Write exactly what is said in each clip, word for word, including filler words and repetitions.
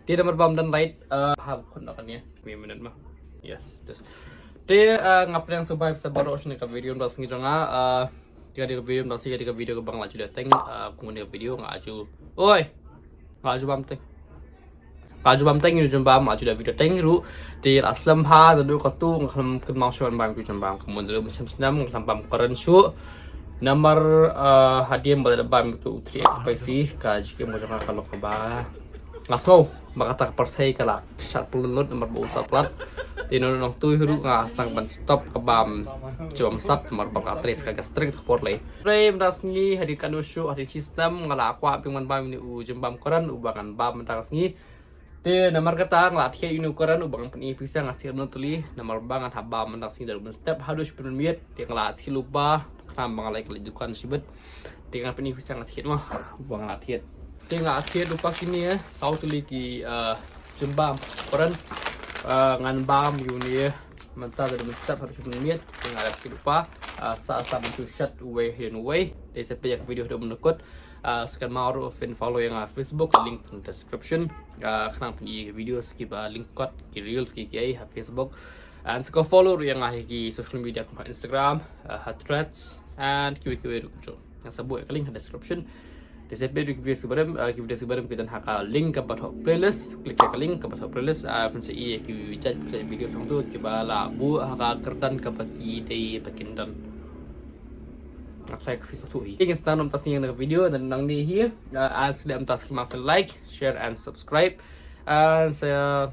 Te namar ba ym don light, eh, ha khun na kane. Minit ma. Yes, yes. Te, eh, nga pdiang sngewbha ïa phi sa baroh sha kane ka video mynta sngi jong nga, eh, te ka dei ka video mynta sngi ka dei ka video kaba nga la ju leh teng, eh, kumne ka video nga la ju. Oi. Nga la ju bam teng. Nga la ju bam teng ïa u jingbam, nga la ju leh video teng ruh. Te la slem bha naduh katu nga khlem kynmaw shuh ban bam ïa u jingbam. Kumne naduh mynshem snem nga khlem bam kren shuh. Namar, eh, hadien ba la bam ïa u three X spicy ka jingim ka jong nga ka long kaba nga sngew ba kata ka pyrthei ka la shat pynlut namar ba u sat palat. Te nangtu hi ruh nga sdang ban stop ka bam jingbam sat namar ba ka trei ka gastric ka por lei. Hynrei mynta sngi hadien katno shuh hadien shi snem nga la kwah biang ban bam ïa une u jingbam kren uba ngan bam mynta ka sngi. Te namar kata nga la thied ïa une u kren uba ngan pyni ïa phi sa nga thied noh tylli namar ba ngan hap bam mynta ka sngi da ruh mynstep haduh shiphew miet. Te nga la thied lypa khnang ba nga la ïa ka leit dukan shibit. Te ngan pyni ïa phi sa nga thied mo uba nga la thied. Te nga thied lypa kine, eh, saw tylli ki, eh, jingbam kren, eh, ngan bam ïa une mynta da ruh mynstep haduh shiphew miet. Te nga la thied lypa, eh, sa sa ban shu shet uwei hadien uwei. Te sa peit ïa ka video haduh ban da kut. Ah, sa kynmaw ruh phin follow ïa nga ha Facebook, link in description. Ah, khnang phin ïohi ïa ki videos kiba lyngkot, ki reels ki kiei ha Facebook. And sa follow ruh ïa nga ha ki social media kum ha Instagram, ah, ha Threads, and kiwei kiwei ruh kumjuh. Nga sa buh ïa ka link ha description. Te sa peit ruh ki videos kiba rim, ah, ki videos kiba rim ki don ha ka link kaba thoh playlist. Click ïa ka link kaba thoh playlist, ah, phin sa ïohi ïa ki jait ki jait video sangtu kiba la buh ha ka kyrdan kaba ki dei ba kin don. Nga tharai ka phi sngewthuh hi. Ïa ngin sa ïa nang mynta sngi ïa ka video, nang nangne hi. Ah, ah, sa leh mynta sngi ma phin like, share and subscribe. Ah, sa,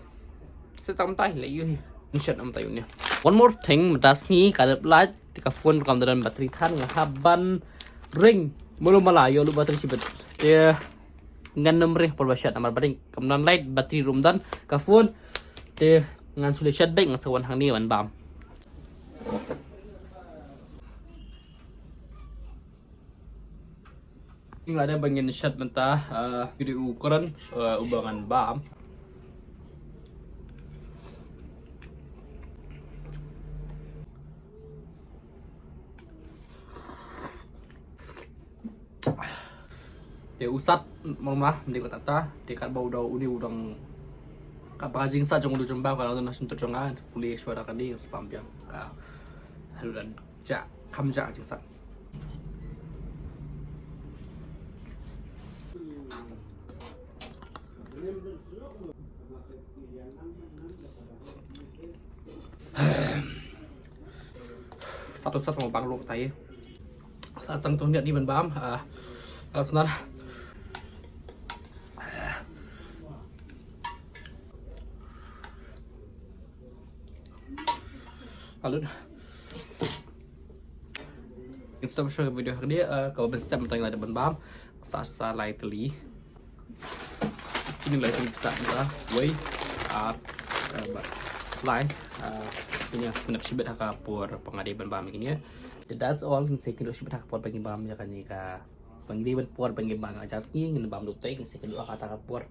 sa tang mynta hi leh ïa hi. Ngan shet mynta ïa une. One more thing, mynta sngi ka dep light, te ka phone ruh kam da don battery than, nga hap ban ring. Mano mala ïoh lut battery shibit. Te ngan nym ring por ba shet namar ba dei kam don light, battery ruh ym don ka phone. Te ngan shu leit shet beit, ngan sa wan hangne wan bam. Nga dei ba ngin shet mynta, ah, ïa u kren, ah, uba ngan bam. Te u sat mama mending kata ta, te kat ba u dau uni u dang kat ba ka jingsat jong u jingbam ka dang na shyntur jong nga, pule shwa da ka ding spam biang. Ah, haduh da ja, kham ja jingsat. Satu sat mo bang lok tai. Sa sang tu niat ni ban bam. Ah, alas nar. Alun. Kita show video hari ni, eh, kaba mynstep mynta ngi la dep ban bam. Sa sa lai tylli. Kine lai tylli sa mynta wei ar, eh, ba lai, eh, kine mynstep shibit ha ka por ba nga dei ban bam kine. That's all, ngin sa ïakynduh shibit ha ka por ba ngin bam ïa kane ka Ba ngi dei ban por ba ngi bam ha jar sngi, ngin bam lut te, ngin sa ïakynduh ha kata ka por.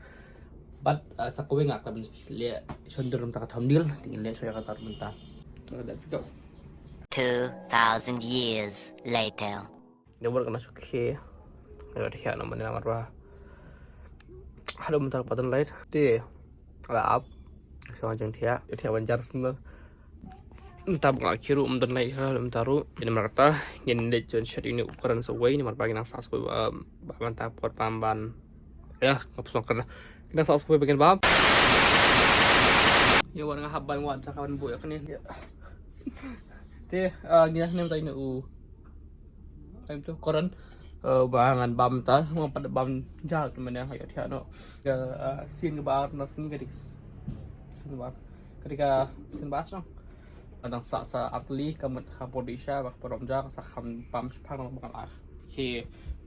Bad, ah, sa kawei nga khlem leh shon dur mynta ka thumbnail, te ngin leh shwa ïa kata mynta. Let's go. Two thousand years later. Ïa bor kana shu khie. Ïa thiah namar, namar ba haduh mynta ka button light. Te la ap. Sa jong thiah, thiah ban jar sngewbha. Mynta ba nga khie ruh ym don light ha mynta ruh. Ïa namar kata ngin leit jon shet ïa une u kren sa wei namar ba ngi nang sah sa wei, um, ba mynta por bam ban. Ïa, ngam sngewkren. Ngi nang sah sa wei ba ngin bam. Ïa wan nga hap ban wad jaka ban buh ïa kane. Te, uh, ngi nang nem ta ïa une u Time tu koran, eh, ba ngan bam ta, ngan pat bam ja tu mane ha ïa thiah noh. Ka, eh, sien kaba ar na sien ka dik. Sien kaba ar. Ka dik ka sien ba ar song. Ka dang sa sa ar tylli ka mut ka por dih sha ba ka por ym ja ka sa kham bam shipang ba ngan ar. Ki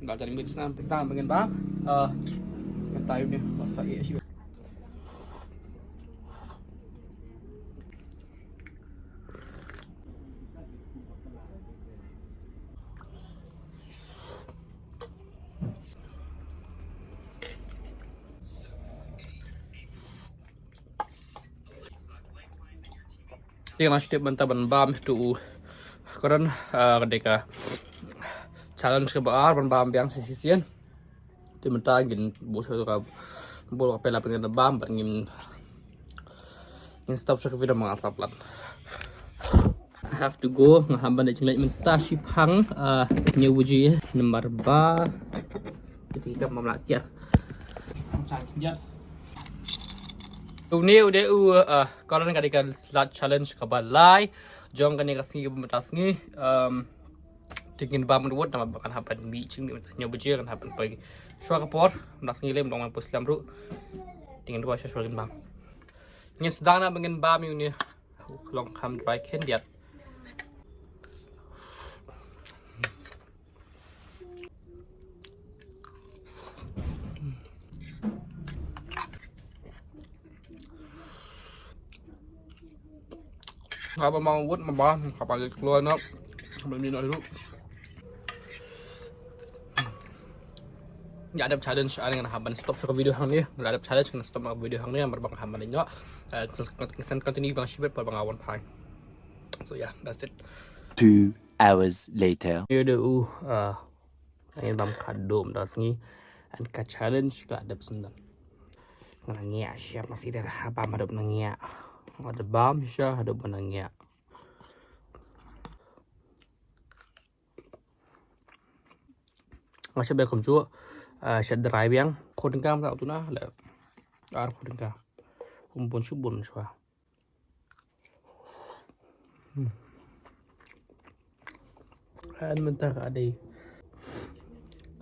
dal jan mit snan pisa ba ngan bam. Eh, ngan tai ni ba sa ïa shi. Te nga shu tip mynta ban bam tu u kren, ah, ka dei ka challenge kaba ar ban bam biang shisien. Te mynta ngin buh shuwa ka Bol ka pela pyngen bam ban ngin ngin stop sha ka video ma nga sa plan. I have to go, nga hap ban leit jingleit mynta shiphang, ah, hynñiew baje namar ba kiti kam mam lah tiar. Une u dei u, ah, Karan ka dei ka lad challenge kaba lai jong kane ka sngi kaba mynta sngi. Um, Te ngin bam ruh namar ba kan hap ban mih jingmih mynta hynñiew baje, kan hap ban poi shuwa ka por. Mynta sngi lem dang man poi slem ruh. Te ngin rwai shuwa shuwa ngin bam. Ngin sdang na ba ngin bam ïa une. Long kham dry khyndiat. Haba ma wut ma ba, haba leit kloi na. Haba mi na ruh. Nga dep challenge, ani ngan hap ban stop sha ka video hangne. Nga dep challenge, ngan stop na ka video hangne, namar ba nga hap ban leit noh. Eh, ngan continue bang shibit, ba nga wan phai. So yeah, that's it. Two hours later. Ïa dei u, ah, ngin bam khadduh mynta sngi. And ka challenge ka dep sendang. Nga ngiah sha mas iter ha bam haduh nga ngiah. Nga da bam sha haduh nga ngiah. Nga sha bam kumjuh, ah, sha dry biang. Khun ka mynta tu na le. Ar khun ka. Umbun shubun shwa. Hmm. An mynta ka dei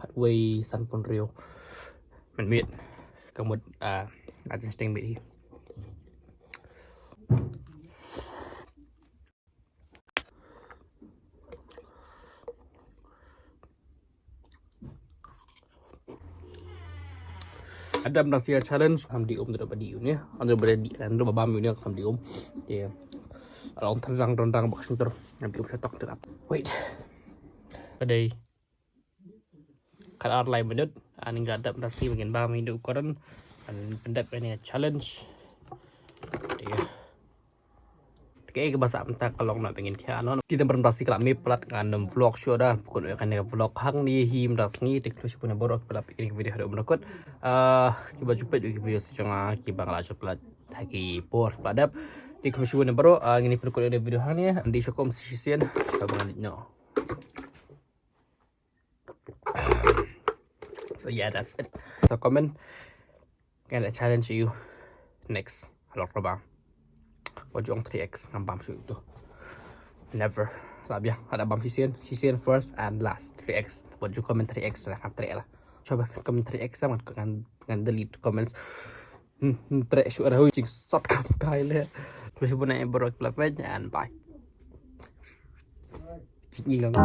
khatwei sanphew hynriew minit. Ka mut, ah, nga dang sting bit hi. Adam da sia challenge, ham di um da ba di um ne. Ando ba di, ando ba bam ne, ham di um. Te along thrang don rang bak suntur, ham di um shatok terap. Wait. Ka dei khat ar lai minit, ani nga dep da si ba ngin bam ïa u Karan. Ani pyndep ïa kane ka challenge. Te Te kaei kaba sah mynta ka long na ba ngin thiah noh. Te namar mynta sngi ka la mih palat, ngan ym vlog shuh da, pynkup ïa kane ka vlog hangne hi mynta sngi. Te khublei shibun ïa baroh kiba la peit ïa kane ka video haduh mynta kut. Ah, kiba ju peit ïa ki video sa jong nga kiba nga la shot palat ha ki por ba la dep. Te khublei shibun ïa baroh, ah, ngin ïa pynkup ïa kane ka video hangne. Ym dei shuh kum shisien, shuwa ba ngan leit noh. So yeah, that's it. So comment. Ngan la challenge ïa u next. Halor ka bam. Wat ju ong three X, ngam bam shuh ïa uto. Never. Lah biang, lada bam shisien, shisien first and last. Three X. Wat ju comment three X lah, ngam treh lah. Shuwa ba comment three X lah, ngan, ngan, ngan delete comments. Hmm, hmm, treh shuwa ïa u, jingsat kam kai leh. Khublei shibun ïa baroh kiba la peit and bye. Jingïalang.